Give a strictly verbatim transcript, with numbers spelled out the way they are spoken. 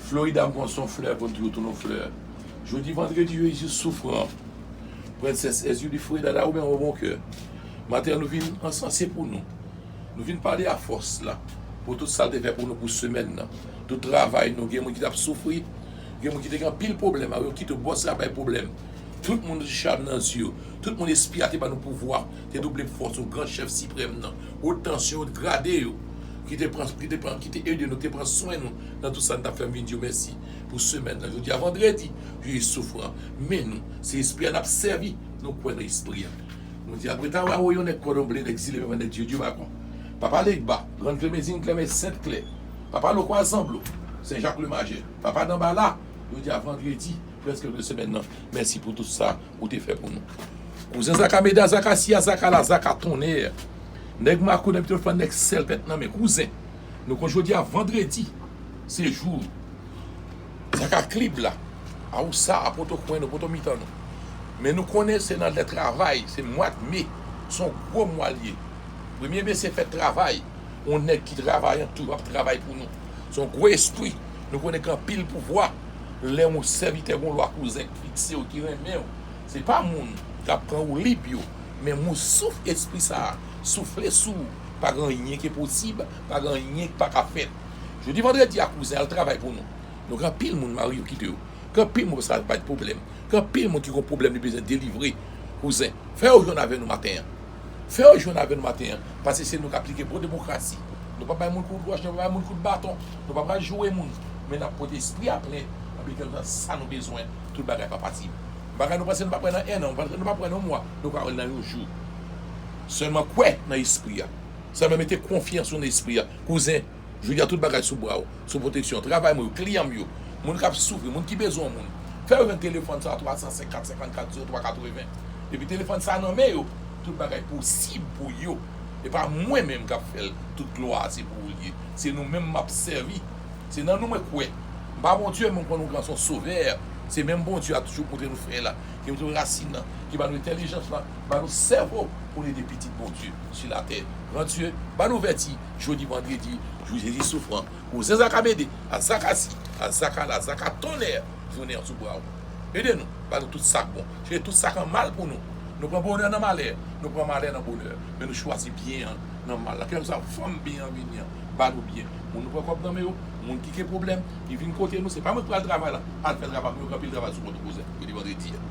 Florida, m konn se yon flè pou n toujou tounen yon flè. Jodi vandredi, Jezi soufran. Prensès Ezili Freda, la ou menm yon bon kè. Maten an, nou vin ansanse pou nou. Nou vin pale a fòs la. Pou tout sa l te fè pou nou pou semèn nan. Tout travay nou, gen moun ki t ap soufri. Gen moun ki te gen anpil pwoblèm. A yo kite bòs la bay pwoblèm. Tout moun te chal nan zye yo. Tout moun espri a te ba nou pouvwa. Te double fòs nou gran chèf siprèm nan. Wot tansyon, wot grade yo. Ki te pran, ki te pran, ki te ede nou, te pran swen nou. Nan tout sa n t ap fè, m vin di yo mèsi. Pou semèn nan, jodi a vandredi, Jezi soufran. Men nou, se espri a n ap sèvi. Nou kwè nan espri a. Nou di apre ta wa yo nèg kòdon ble, nèg zile, nèg Dye, Dye bakon. Papa Legba, Grann Klemezin, Klemè, Sent Klè. Papa Lokwa Zanblo, Sen Jak Lemajè. Papa Danbala, jodi a vandredi, prèske de semèn nan. Mèsi pou tout sa ou te fè pou nou. Kouzen Zaka Meda, Zaka Siya, Zaka la, Zaka tonnè. Nèg Makou, nèg Pitofann, nèg sèl tèt nan men. Kouzen, nou konn jodi a vandredi, se jou Zaka klib la, a ou sa, a poto kwen nou, poto mitan nou. Men nou konnen se nan lè travay, se mwa me, se yon gwo mwa l ye. Premye me se fèt travay, yon nèg ki travayan toujou ap travay pou nou. Se yon gwo espri, nou konnen gen anpil pouvwa, lè yon sèvitè gon lwa kouzen ki fikse w, ki renmen w. Se pa moun k ap pran ou lib yo, men moun souf espri sa a, soufle sou ou, pa gen anyen ki enposib, pa gen anyen ki pa ka fèt. Jodi vandredi a kouzen al travay pou nou. Nou gen anpil moun mari yo kite yo. Gen anpil moun sa bay pwoblèm. Gen anpil moun ki gon pwoblèm li bezwen delivre. Kouzen, fè yo jwenn avè nou maten an. Fè yo jwenn avè nou maten an. Paske se nou k aplike bon demokrasi. Nou pa bay moun kout wòch, nou pa bay moun kout baton. Nou pa pral joure moun. Men n ap pote espri a plen. Anpi kèlkeswa sa nou bezwen, tout bagay pa pati. Bagay nou panse nou pa pran nan en an, nou pa pran nan yon mwa, nou ka wè l nan yon jou. Sèlman kwè nan espri a. Sèlman mete konfyans ou nan espri a. Kouzen, jodi a tout bagay sou bra w, sou pwoteksyon. Travay mwen yo, kliyan m yo, moun k ap soufri, moun ki bezwen yon moun. Fè yo jwenn telefòn sa a, twa san senkant, senkannkat, zewo twa katreven. Depi telefòn sa a nan men yo, tout bagay posib pou yo. E pa mwen menm k ap fè l, tout glwa a se pou ou l ye. Se nou menm m ap sèvi. Se nan nou mwen kwè. M pa Bondye, men m konnen ou gran se yon sovè. Se menm Bondye a toujou montre nou fè la. Ki montre rasin nan, ki ba nou entèlijans lan, ba nou sèvo pou n ede pitit Bondye sou latè. Gran Dye, ba nou vèti, jodi vandredi, jou Jezi soufran. Kouzen Zaka Mede, a Zaka Si, a Zaka la, Zaka tonnè, jounen an sou bra w. Ede nou, ba nou tout sa k bon. Chire tout sa k an mal pou nou. Nou pran bonè nan malè, nou pran malè nan bonè. Men nou chwazi byen an nan mal la. Kèlkeswa fòm byen an vini an, ba nou byen. Moun nou pran kòb nan men yo, moun ki gen pwoblèm, ki vin kote nou, se pa mwen k pral travay la. Al fè travay, men yo gen anpil travay sou kont ou kouzen. Jodi vandredi a.